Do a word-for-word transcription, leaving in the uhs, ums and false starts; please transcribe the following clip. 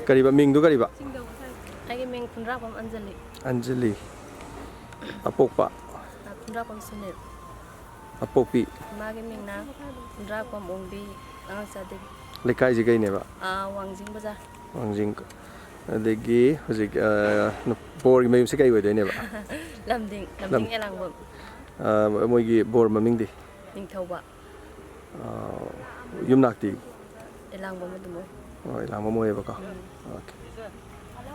ꯀꯔꯤꯕ, ꯃꯤꯡꯗꯨ ꯀꯔꯤꯕ? ꯑꯩꯒꯤ ꯃꯤꯡ ꯈꯨꯟꯗ꯭ꯔꯥꯛꯄꯝ ꯑꯟꯖꯂꯤ꯫ ꯑꯟꯖꯂꯤ꯫ ꯑꯄꯣꯛꯄ? ꯈꯨꯟꯗ꯭ꯔꯥꯛꯄꯝ ꯁꯨꯅꯤꯜ꯫ ꯑꯄꯣꯛꯄꯤ? ꯃꯥꯒꯤ ꯃꯤꯡꯅ ꯈꯨꯟꯗ꯭ꯔꯥꯛꯄꯝ ꯑꯣꯡꯕꯤ꯫ ꯑꯉꯥꯡ ꯆꯥꯗꯦ꯫ ꯂꯩꯀꯥꯏꯁꯤ ꯀꯩꯅꯦꯕ? ꯋꯥꯡꯖꯤꯡ ꯕꯖꯥꯔ꯫ ꯋꯥꯡꯖꯤꯡ꯫ ꯑꯗꯒꯤ ꯍꯧꯖꯤꯛ, ꯑ, ꯅꯨ-, ꯕꯣꯔꯒꯤ ꯃꯌꯨꯝꯁꯦ ꯀꯩ ꯑꯣꯏꯗꯣꯏꯅꯦꯕ? ꯂꯝꯗꯤꯡ ꯂꯝꯗꯤꯡ ꯑꯦꯂꯥꯡꯕꯝ꯫ ꯑ, ꯃꯣꯏꯒꯤ ꯕꯣꯔ ꯃꯃꯤꯡꯗꯤ? ꯅꯤꯡꯊꯧꯕ꯫ ꯑ, ꯌꯨꯝꯅꯥꯛꯇꯤ? ꯑꯦꯂꯥꯡꯕꯝ ꯑꯗꯨꯝ ꯑꯣꯏ꯫ ꯑꯣ, ꯑꯦꯂꯥꯡꯕꯝ ꯑꯣꯏꯌꯦꯕꯀꯣ꯫ ꯑꯣꯀꯦ꯫